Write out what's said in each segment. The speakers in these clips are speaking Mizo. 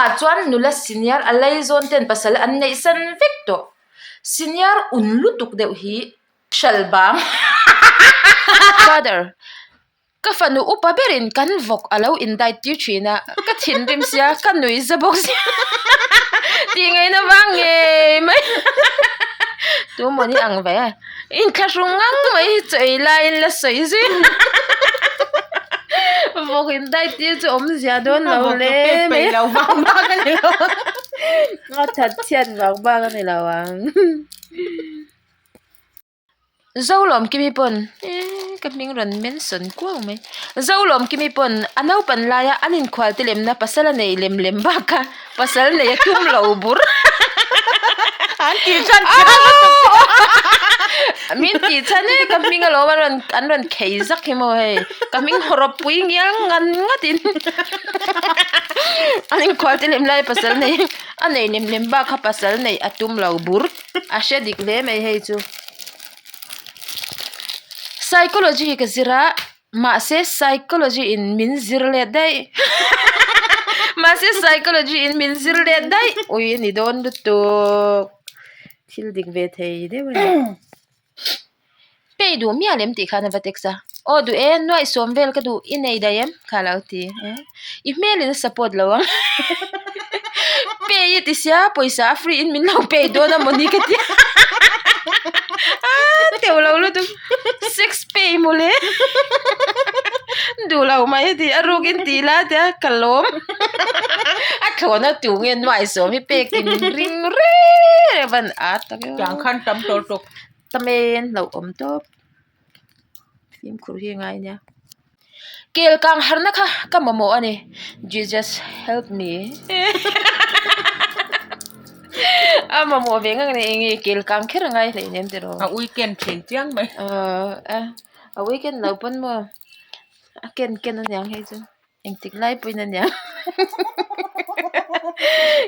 Amah chuan nula senior a laizawn ten pasal an neih san vek tawh. Senior un lutuk deuh hi hralh bang. Father, Ka fanu upa berin kan vawk a lo indait tir thin a, ka thinrim sia, ka nui za bawk sia tih ngaihna vang ngei mai tu maw ni ang ve inthlahrung ngang mai hi chaw ei laiin la sawi zui vawk indait tir chu awmzia dawn lo hle mai a that chhiat vang bak a ni lo ang. Zolawm Kimi pawn eee ka hming rawn mention kuau mai Zolawm Kimi pawn a naupan laia an inkhual te lemna pasal a nei lem lem bak a pasal nei a tum lo bur an tih chhan chiang lutuk min tih chhan e ka hming alawm an rawn an rawn khei zak hi maw hei ka hming hawrawp pui ngial ngan ngat in an inkhual te lem laia pasal nei a nei lem lem bak kha pasal nei a tum lo bur. A hre dik hle mai hei chu. Psychology ka zir a, mahse psychology in min zir let daih. Mahse psychology in min zir let daih. Ui a ni dawn lutuk. Thil dik ve thei deuh a ni. Pei duh miah lem tih khan a va text a. Aw duh e, nuaih sawm vel ka duh i nei daih em? Kha lo ti. I hmel in a support lo ang. Pei i ti sia, pawisa a free in min lo pei dawn a mawni ka ti a. Aa teuh lo lutuk. Sex pay mawle. Duh lo mai a ti, a ruk in tih la tia ka lawm. A thlawhna tu nge nuaih sawm hi pek in ring reng reng van at tak e. Tiang khan tam tawh tawk. Tamen hlauh awm tawp fimkhur hi a ngai ania kel kang harna kha ka mamawh a ni Jesus help me a mamawh ve ngang a ni eng nge kel kang kher a ngai hleinem tiraw a weekend thin chiang mai a weekend lo pawn maw a ken ken aniang hei chu. Engtik lai pawhin a nia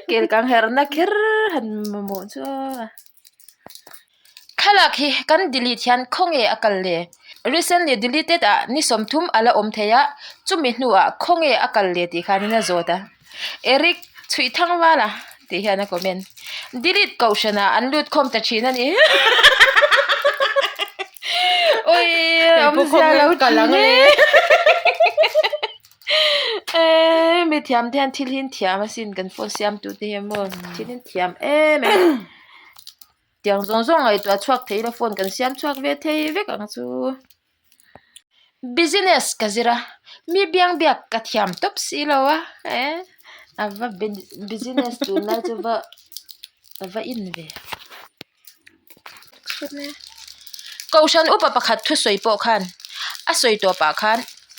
kel kang herna kher han mamawh chu a. Thlalak hi kan delete hian khawnge a kal le? Recently deleted ah ni sawmthum a la awm thei a, chumi hnuah khawnge a kal le tih khanin a zawt a. Eric Chhuihthangvala tih hian a comment. Delete kohhranah an lut khawm ta thin a ni. Ui awmzia lo thin e. Eee mi thiam te hian thil hi an thiam asin kan phone siam tu te hian maw thil hi an thiam em em tiang zawng zawng ngaihtuah chhuak thei ila phone kan siam chhuak ve thei vek ang chu. Business ka zir a mi biang biak ka thiam tawp si lo a eh a va business tunlai chu va a va in ve. Kohhran upa pakhat thusawi pawh khan a sawi tawpah khan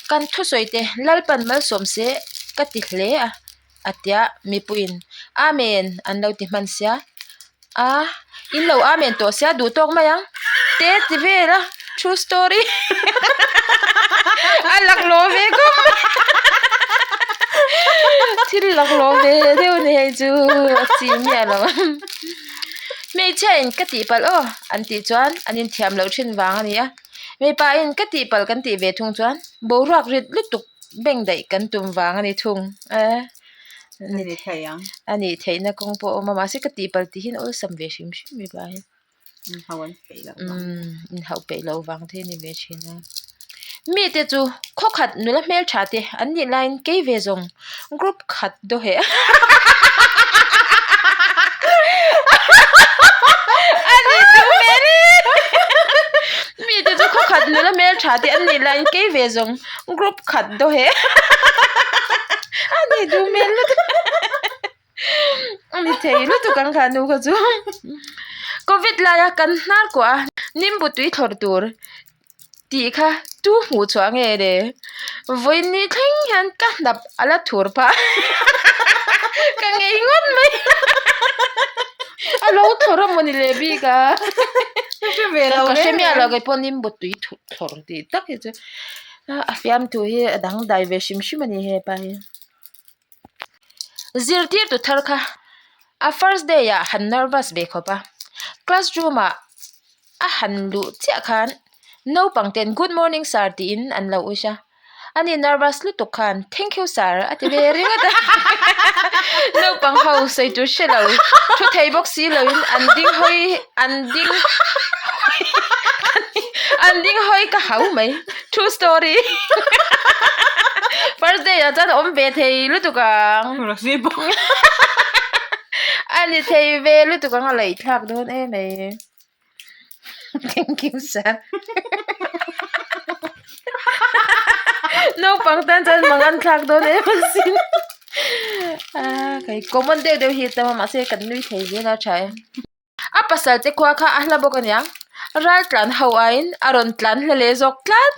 kan thusawi te Lalpan malsawm se ka ti hle a a tia mipuiin Amen an lo ti hman sia a in lo Amen tawh sia duh tawk mai ang te ti vel a true story a laklawh ve khawp mai thil laklawh ve deuh a ni hei chu a chi miah lo ang. Hmeichhia in ka tihpalh aw an tih chuan an inthiam loh thin vang a ni a, mipa in ka tihpalh kan tih ve thung chuan boruak rit lutuk beng daih kan tum vang a ni thung e a nih theihna kawng pawh a awm a mahse ka tihpalh tih hian awlsam ve hrim hrim mipa hi. Inhauh peih loh vang te a ni ve thin a. Mite chu khaw khat nula hmeltha te an nih laiin kei ve zawng group khat daw heh a ni duh hmel e. Mite chu khaw khat nula hmeltha te an nih laiin kei ve zawng group khat daw heh a ni duh hmel lutuk. A ni thei lutuk ang kha nu kha chu covid laia kan hnar kuah a nimbu tui thlawr tur tih kha tu hmuh chhuah nge le vawiin ni thleng hian ka hnap a la thur phah ka ngei ngawt mai a lo thlawr a mawni leh bik a ka hre miah lo keipawh nimbu tui thlawr tih tak hi chu a fiamthu hi a dangdai ve hrim hrim a ni hepa hi. Zirtirtu thar kha a first day ah han nervous ve khawp a, classroom ah a han luh chiah khan naupang ten good morning sir tiin an lo wish a. Ani nervous lutuk khan Thank you sir a ti ve ringawt a. Naupang ho sawi tur hre lo thu thei bawk si loin an ding hawi an ding an ding hawi ka hau mai. True story. First day ah chuan awm ve thei lutuk ang. Rosy bawk. A ni thei ve lutuk ang a laih thlak dawn em ai. Thank you sir. Naupang tan chuan mangan thlak dawn em asin. Ah kai common deuh deuh hi tam a mahse kan nui thei zel a tha e. A pasal te khua kha a hla bawk ania ral tlan ho aiin a rawn tlan hla leh zawk tlat.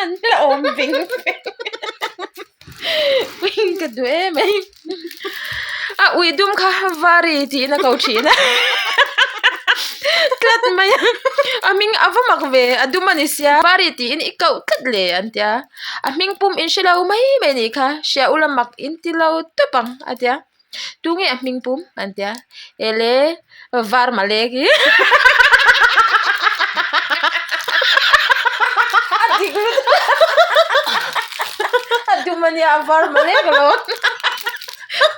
An hla awm veng veng. Wing ka duh em mai. A ui dum kha vari tiin a ko thin a tlat mai a a hming a va mak ve a dum a ni sia vari tiin i koh tlat le an tia a hming pum in hre lo mai mai a nih kha hria ula mak in ti lo tawp ang a tia tunge a hming pum an tia ele var malek hi a dik lutuk a dum a nia a var malek alawm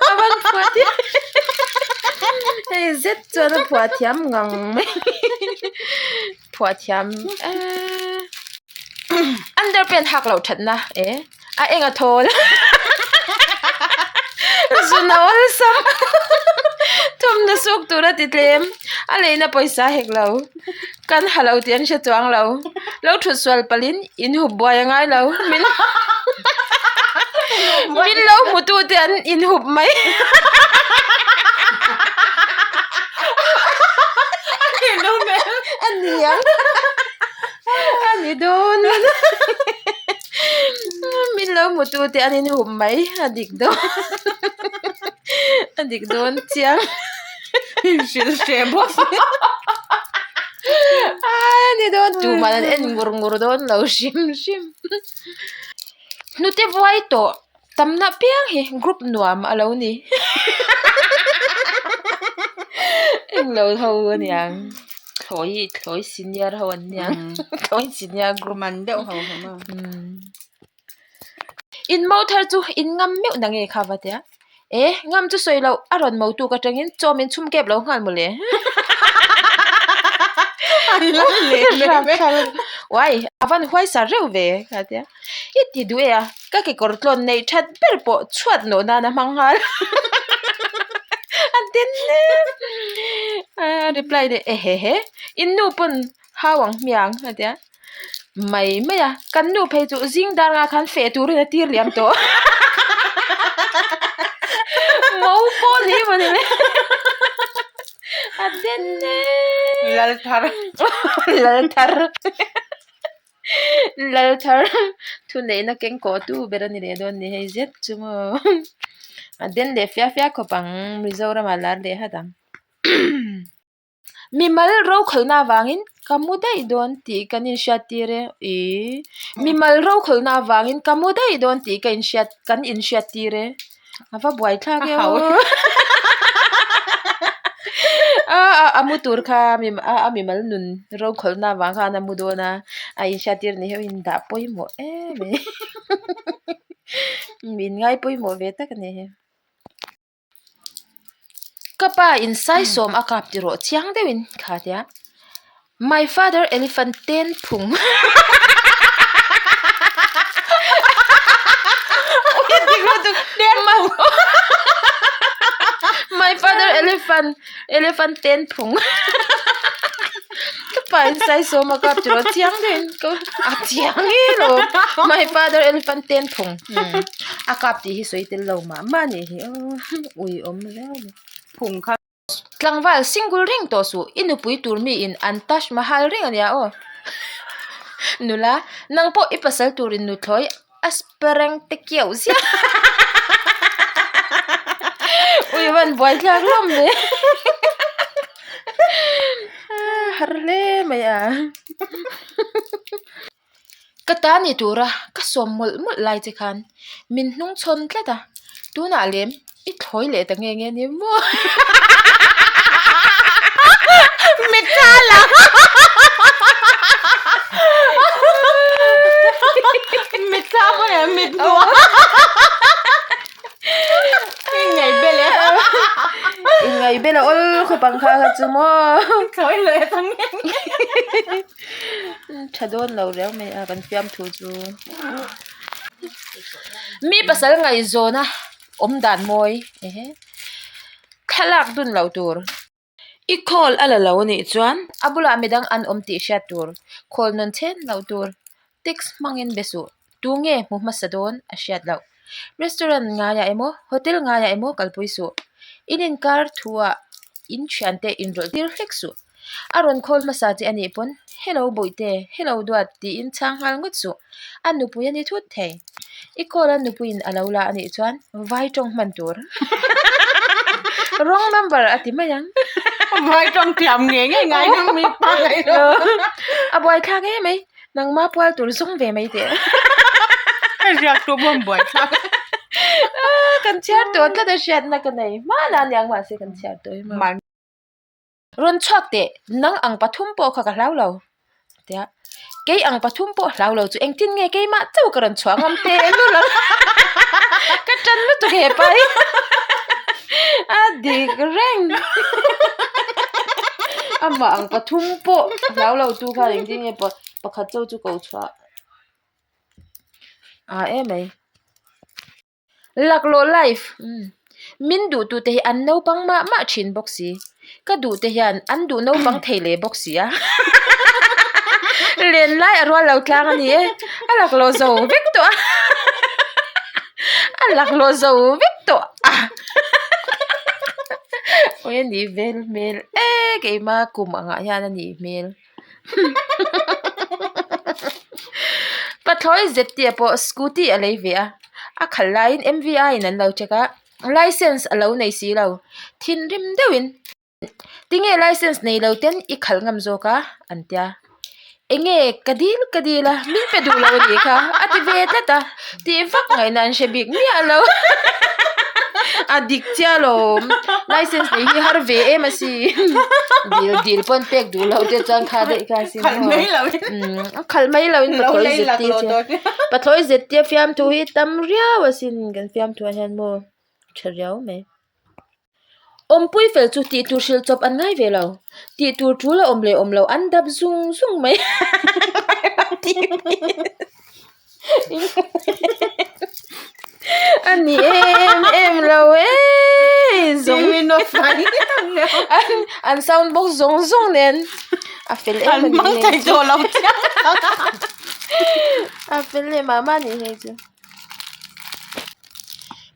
a van phuah thiam hei zet chuan a phuah thiam ngang mai phuah thiam eee underpant hak loh that na e a eng a thawl zun a awlsam thawmhnaw suk tur a ti tlem a leina pawisa hek lo kan ha lo tih an hre chuang lo lo thut sual palh in in hup buai a ngai lo min min lo hmu tu te an in hup mai. A ni ang a ni dawn min lo hmu tu te an in hup mai a dik dawn a dik dawn chiang hrilh hreh bawk a ni dawn tumah an en ngur ngur dawn lo hrim hrim hnute vuai tawh tamna piang hi group nuam a lo ni englo ho a niang thlawi thlawi senior ho an niang thlawi senior group man deuh ho ho maw in mo thar chu in ngam meuh na nge kha va tia e ngam chu sawi loh a rawn mo tuk atangin chawm in chhum kep lo nghal mawle uai a van huai sar reuh ve kha tia i ti duh e a ka kekawr tlawn neih that ber pawh chhuat nawh nan a hmang nghal a den em a reply leh e he he in nu pawn hau ang hmiang a tia. Mai mai a, kan nu phei chu zing dar nga khan feh turin a tir liam tawh. Mo pawh ni maw ni le. A den e. Lal thar. Lal thar. Lal thar. Thu neihna keng kawh tu ber a ni leh dawn ni hei zet chu maw. A den leh fia fia khawp ang Mizoramah lar leh hat ang. Mimal rokhawlhna avangin ka mu daih dawn tih kan inhriat tir e ih mimal rokhawlhna avangin ka mu daih dawn tih ka inhriat kan inhriat tir e a va buai thlak e aw a a mu tur kha a mimal nun rokhawlhna avang khan a mu dawn a a inhriat tir ni hi in dah pawimawh em mai min ngai pawimawh ve tak a ni hi. Ka pa in saisawm a kap ti rawh chiang deuhin kha tia my father elephant ten phung my father elephant elephant ten phung ka pa in saisawm a kap ti rawh chiang deuhin a chiang e lawm my father elephant ten phung a kap tih hi sawi tel lo mah mah a nih hi aw ui awm riau a ni phung kha tlangval single reng tawh suh i nupui tur mi in an Taj Mahal reng a nia aw nula nang pawh i pasal tur in nuthlawi a spereng te kiau ziah ui van buai thlak hlawm ve har hle mai a. Ka ta ni tura ka sawm mawlh mawlh lai che khan min hnung chhawn tlat a, tunah lem i thlawi leh ta nge nge ni maw? Mitthla lang. Mitthla pawh ni mit hmuh. Inngaih bel e. Inngaih bel a awl khawp ang kha kha chu maw. Thlawi leh ta nge nge. Tha dawn lo reu mai a kan fiamthu chu. Mi pasal ngaihzawn a awm dan mawi ehe thlalak dun loh tur. I call a la lo anih chuan a bulah midang an awm tih hriat tur, call nawn chhen loh tur, text hmangin be suh, tunge hmu hmasa dawn a hriat loh. Restaurant ngaiah emaw hotel ngaiah emaw kalpui suh, in inkar thuah in thiante inrawlh tir hlek suh. A rawn call hmasa che anih pawn Hello bawihte, hello duat tiin chhang nghal ngawt suh, a nupui a ni thut thei. I call a nupuiin a lo la anih chuan vai tawng hman tur. Wrong number a ti mai ang. Vai tawng thiam ngei ngei ngai nang mi pa ngai lo. A buaithlak em mai, nangma pual tur zawng ve mai teh. Ka ziak tu pawh an buaithlak. Kan chhiar tawh tlat a hriatna ka nei. Hmanah aniang mahse kan chhiar tawh hi maw. Rawn chhuak teh, nang ang pathum pawh kha ka hlau lo tia kei ang pathum pawh hlau lo chu engtin nge keimah chauh ka rawn chhuah ngam te lul ang ka tan lutuk hepa hi a dik reng amah ang pathum pawh hlau lo tu khan engtin nge pakhat chauh chu ko chhuah a emai. Laklawh life min duh tute hi an naupang mah mah thin bawk si ka duh te hian an duh naupang thei leh bawk si a len lai a rual lo tlang a ni e a laklawh zo vek tawh a a laklawh zo vek tawh a awi a nih vel hmel e keima kum angah hian a nih hmel. Pathlawi zet tih pawh scooty a lei ve a a khalh laiin M V I in an lo check a license a lo nei si lo thinrim deuhin tinge license nei lo ten i khalh ngam zawk a an tia enge ka dil ka dil a min pe duh lo a nih kha a ti ve tlat a tih vak ngaihna an hre bik miah lo a dik chiah alawm license nei hi har ve em asin dil dil pawn pek duh loh te chuan kha daih kha asin maw umm a khalh mai loin pathlawi zet te chu pathlawi zet te fiamthu hi tam riau asin kan fiamthu ah hian maw tha riau mai. Awmpui fel chu tih tur hrilh chawp an ngai ve lo. Tih tur tul a awm leh awm lo an dap zung zung mai. A ni em em lo eee zawng an sound box zawng zawng nen a fel em a ni hei chu. A fel leh mah mah a ni hei chu.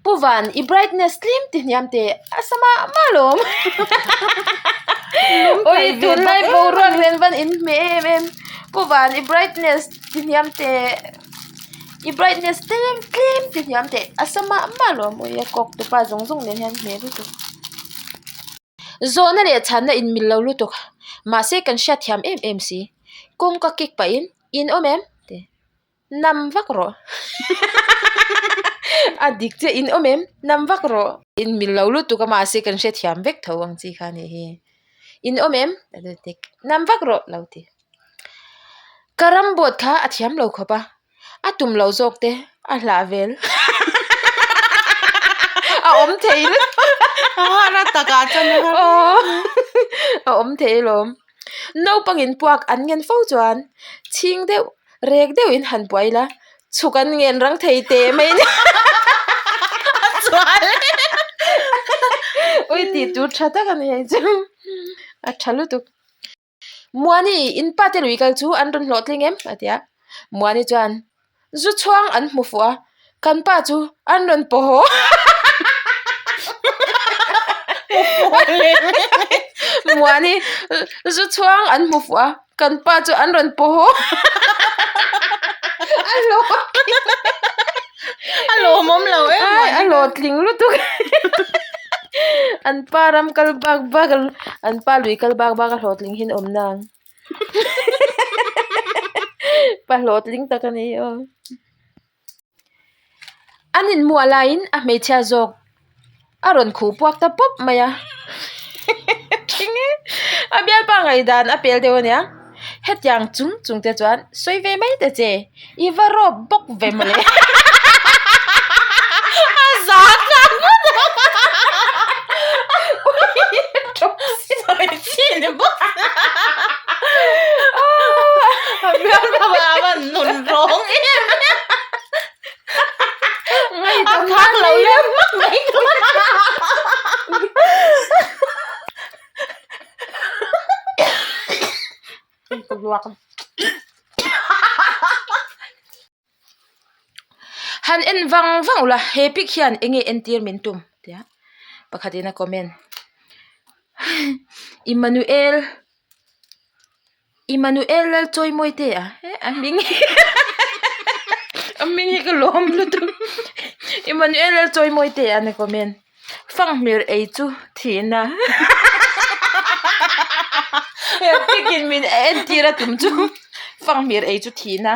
Pu Van, i brightness tlim ti hniam teh a sa mah mah alawm. Oi tunlai boruak nen van in hmeh em em. Pu Van, i brightness ti hniam teh i brightness tlem tlem ti hniam teh a sa mah mah alawm. Oi a kawk tupa zawng zawng nen hian hmeh lutuk. Zawhna leh chhanna inmil lo lutuk mahse kan hriatthiam em em si. Kawngka kik pahin in awm em? Ti. Nam vak rawh. A dik chiah in awm em? Nam vak rawh. In mil lo lutuk a mahse kan hrethiam vek tho ang chi kha a nih hi. In awm em? Nam vak rawh lo ti. Ka ram board kha a thiam lo khawp a, a tum lo zawk te a hlah vel. A awm thei lutuk. A awm thei alawm. Naupangin puak an ngen fo chuan chhing deuh Rek deuh in han puai la, chhuk an ngen rang thei teh mai nia. Ui tih tur tha tak a ni hei chu, a tha lutuk. Muani in pa te lui kal chu an rawn hlawh tling em a ti a, Muani chuan zu chhuang an hmu fuh a, kan pa chu an rawn paw haw. Muani zu chhuang an hmu fuh a. Kan pa chu an rawn paw haw a hlawh a lawmawm lo em ai a hlawhtling lutuk an pa ram kal bak bak an pa lui kal bak bak a hlawhtling hi an awm nang pa hlawhtling tak a ni aw An inmuah laiin a hmeichhia zawk a rawn khuh puak ta pawp mai a ṭhing e. A bialpa ngaihdan a pel deuh ania. Hetiang chung chung te chuan sawi ve mai ta che. I va rawp bawk ve mawle. A za tlang ngawt a. Sawi chi ni bawk. A bialpa a van nun rawng em em. A khak lo lem mai dawn. Han en vang vang ula he pic hian eng nge entir min tum tia pakhat in a comment Immanuel Immanuel Lalchawimawi te a eh a hming hi a hming hi ka lawm lutuk Immanuel Lalchawimawi te a ni comment. Fanghmir ei chu thihna he pic in min entir a tum chu fanghmir ei chu thihna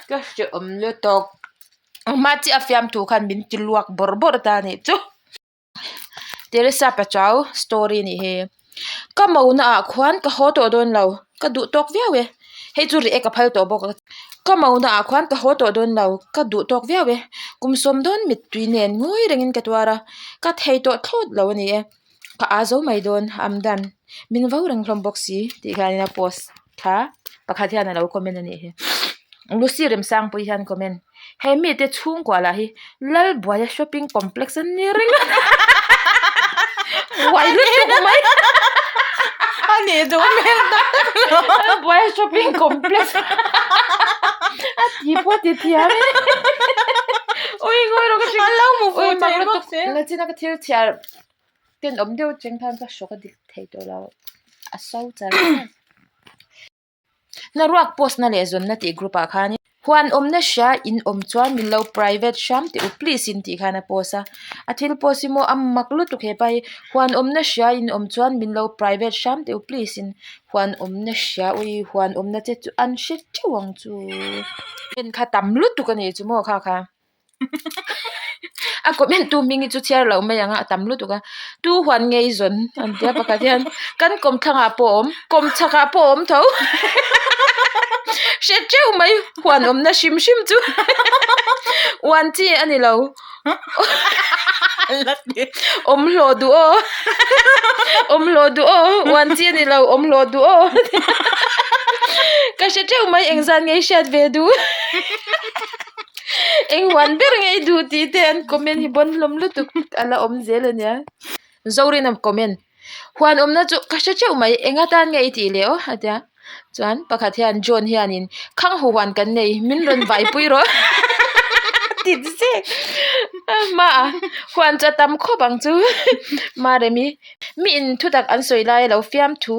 ka hreawm lutuk hma chiah a fiamthu khan min ti luak bawrh bawrh ta a nih chu. Teresa Pachuau story a nih hi ka mo na ah khuan ka haw tawh dawn lo ka duh tawk viau e hei chu react a phal tawh bawk a ka mo na ah khuan ka haw tawh dawn lo ka duh tawk viau e kum sawm dawn mittui nen ngawi rengin ka tuar a ka thei tawh thlawt lo a ni e ka aa zo mai dawn am done min vo reng hlawm bawk si tih hian a post kha pakhat hian a lo comment a nih hi Lucy Remsangpuii hian comment. He mite chhungkua lah hi Lalbuaia shopping complex an ni reng a buai lutuk mai a nih duh hmel tak tak lo Lalbuaia shopping complex a ti pawh ti thiam e ui ngawi rawh ka hria an lo hmu fuh thei bawk si nachina ka thil chhiar tenawm deuh cheng khan ka hrawk a dik thei tawh lo a so char char. Hnaruak post na leh zawnna tih group ah khanin huan awmna hria in awm chuan min lo private hram teh u please in tih khan a post a a thil post hi maw a mak lutuk hepa hi huan awmna hria in awm chuan min lo private hram teh u please in huan awmna hria ui huan awmna te chu an hre teuh ang chu en kha tam lutuk a ni chu maw kha kha. A comment tu hming hi chu chhiar loh mai ang a a tam lutuk a tu huan ngei zawn an tia pakhat hian kan kawmthlang ah pawh a awm kawm chhak ah pawh a awm tho hre teuh mai huan awmna hrim hrim chu uan chi a ni lo awm hlawh duh aw awm hlawh duh aw uan chi a ni lo awm hlawh duh aw ka hre teuh mai engzat nge i hriat ve duh. Eng huan ber nge i duh tih te an comment hi bawn hlawm lutuk a la awm zel a nia. Zorin a comment huan awmna chu ka hre teuh mai eng atan nge i tih leh aw a tia chuan pakhat hian John hianin khang hu huan kan nei min rawn vai pui rawh ti zek a hmaah huan chu a tam khawp ang chu Maremi mi in thutak an sawi lai a lo fiam thu.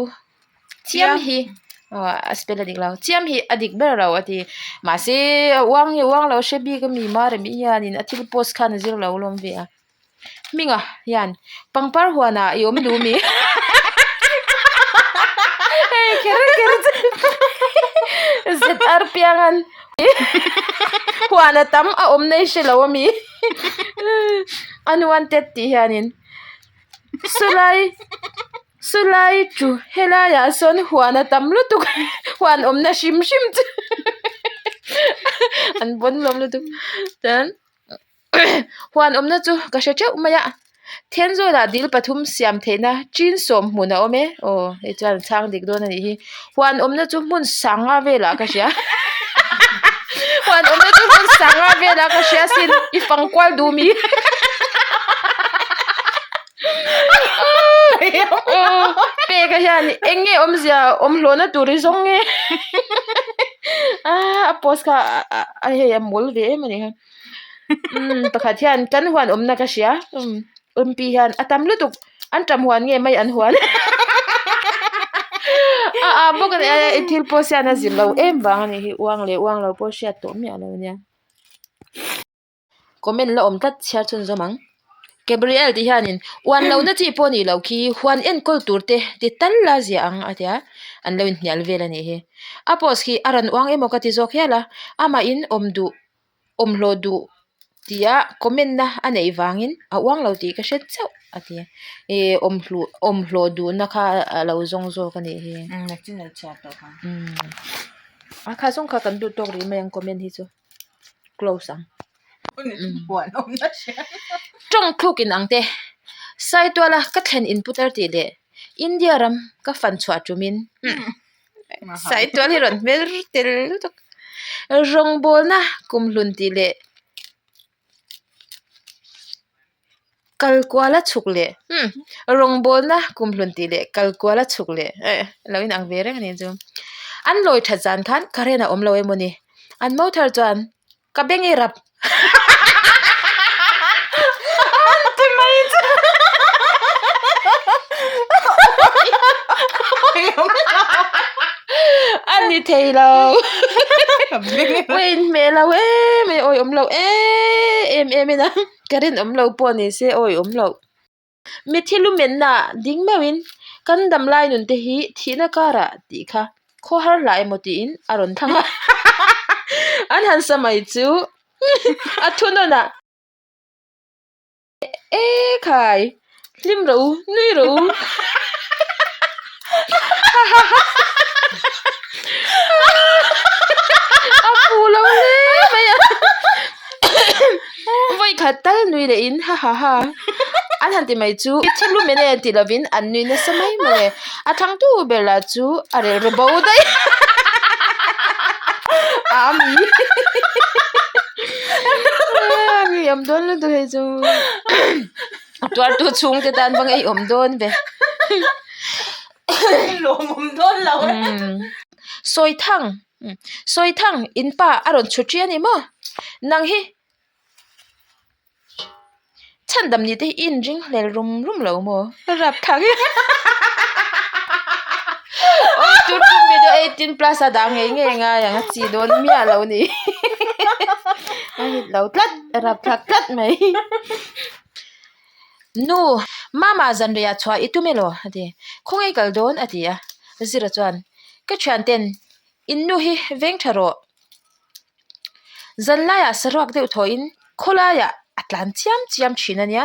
Chiam hi aw a spell a dik lo chiam hi a dik ber lo a ti mahse a uang hi a uang lo hre bik ami Maremi hianin a thil post khan a zir lo lawm ve a hminga hian pangpar huanah i awm duh mi hei kher kher chu zr piangan huan a tam a awm na i hre lo ami unwanted tih hianin sawlai. Chulai chu helaiah sawn huan a tam lutuk huan awmna hrim hrim chu an bawn hlawm lutuk chuan huan awmna chu ka hre teuh mai a Thenzawl-ah dil pathum siam theihna chin sawm hmun a awm e aw hei chuan a chhang dik dawn a nih hi huan awmna chu hmun sanga velah ka hria huan awmna chu hmun sanga velah ka hria sin i fang kual duh mi. Peka hian eng nge awmzia awm hlawhna tur hi zawng nge a post kha a hei a mawl ve em a ni kha umm pakhat hian kan huan awmna ka hria umm mp hian a tam lutuk an tam huan nge mai an huan a a bawk a ni a thil post hian a zir lo em vang a ni hi uang leh uang lo pawh hriat tawh miah lo a nia. Comment la awm tlat chhiar chhun zawm ang. Gabriel tih hianin uan lohna chi pawh a nih loh khi huan enkawl tur te ti tal la zia ang a tia an lo inhnial vel a nih hi. A post khi a rawn uang emaw ka ti zawk hial a, amahin awm duh awm hlawh duh. Tia comment na a neih vangin a uang lo tih ka hre chauh a ti. Ih awm hluh awm hlawh duhna kha a lo zawng zawk a nih hi. A kha zawng kha kan duh tawk rih mai ang comment hi chu close ang. Tawng thluk in ang te Saituala ka thlen in putar tih leh India ram ka fan chhuah tumin Saitual hi rawn hmel tel lutuk. Rawngbawlna kumhlun tih leh kal kuala chhuk leh rawngbawlna kumhlun tih leh kal kuala chhuk leh eh lo inang ve reng a ni chu. An lawi that zan khan current a awm lo emaw ni an mo thar chuan Ka beng i rap. An ti mai chu. A ni thei lo. Ui inhmeh lo em em awi awm lo em em em in a ka rinawm lo pawh ni se awi awm loh. Mitthi lumenna ding meuhin kan damlai nun te hi thihna karah tih kha khaw har hlah emaw tiin a rawn thlang a, an han sa mai chu a thunawn ah E khai hlim rawh u nui rawh u a fuh lo hle mai a. Vawi khat tal nui leh in ha ha ha an han ti mai chu thil lu mene ti lovin an nui nasa mai mawle a thlang tu ber lah chu a rel ru bo daih a ami mi awm dawn lutuk hei chu a tuar tu chhung te tan va ngei awm dawn ve lawmawm dawn lo sawi thang. Sawi thang in pa a rawn chhut ṭi a ni maw? Nang hi chhandam ni te hi i inring hlel rum rum lo maw? Rap thak hi Aw tun tum video 18 plus a dah ngei ngei ngai ang a chi dawn miah lo ni a hit lo tlat rap thak tlat mai Nu mama zanriah chhuah i tum elaw? a ti khawngaih kal dawn a ti a Zira chuan Ka thianten in nu hi veng tha rawh. Zanlaiah saruak deuh thawhin khawlaiah a tlan chiam chiam thin a nia.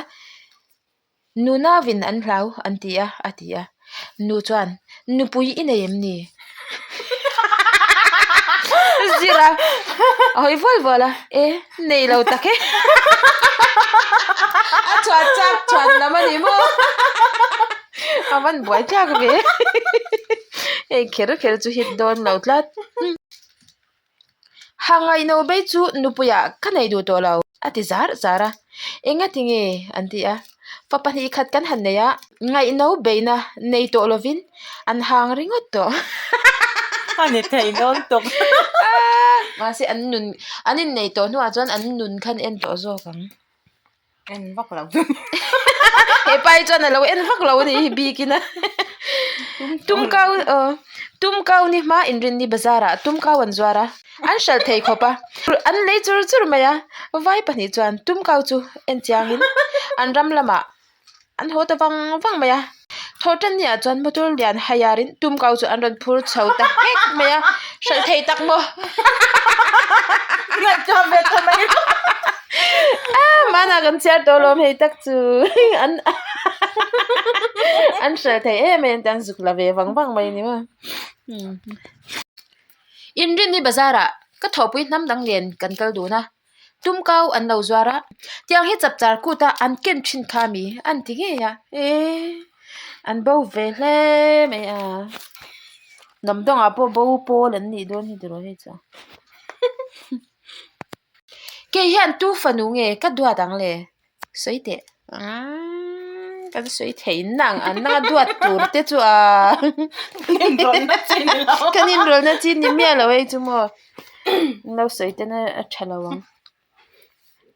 Nu nauvin an hlau an ti a, a ti a. Nu chuan nupui i nei em ni? Zira a hawi vual vual a, e nei lo tak e. A chhuah chak chhuan lam a ni maw? A van buai thlak ve hei kher kher chu hit dawn lo tlat ha ngaihno bei chu nupuiah ka nei duh tawh lo a ti zar zar a enga tinge an ti a fa pahnih khat kan han nei a ngaihno beihna nei tawh lovin an hang ringawt tawh a ni thei dawn tawp mahse an nun an innei tawh hnuah chuan an nun khan en tawh zawk ang. En vak lo He pa hi chuan a lo en vak lo a nih hi bikin a Tumkau aw Tumkau ni hma inrinni bazar ah Tumkau an zuar a an hralh thei khawp a an lei chur chur mai a vai pahnih chuan Tumkau chu en chiangin an ram lamah an haw ta vang vang mai a thawhtan ni ah chuan motor lian hire in Tumkau chu an rawn phur chho ta nghek mai a hralh thei tak maw. Ngaihtuah ve ta mai Mana kan chhiar tawh lawm hei tak chu an an hralh thei em em te an zuk la ve vang vang mai ni maw. Inrinni bazar ah ka thawhpui hnam dang nen kan kal dun a Tumkau an lo zuar a tiang hi chapchar kut a an ken thin kha mi an ti ngei a eee an bo ve hle mai a hnam dangah pawh bo pawl an nih dawn hi tiraw hei chu kei hian tu fanu nge ka duat ang le sawi teh umm kan sawi thei nang an nanga duat tur te chu a kan inrawlna chi ni miah lo hei chu maw an lo sawi ten a tha lo ang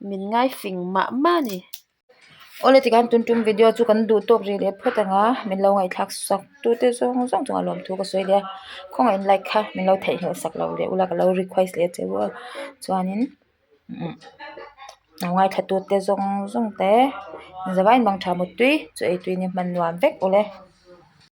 min ngai fing mah mah a ni. Awle tikhan tun tum video chu kan duh tawk rih leh phawt ang a min lo ngaihthlak sak tute zawng zawng chungah lawmthu ka sawi leh a khawngaih in like kha min lo theihnghilh sak lo leh ula ka lo request leh che u a chuanin lo ngaithla tute zawng zawng te zavaiin mang tha mutui chu eitui ni hman nuam vek ule.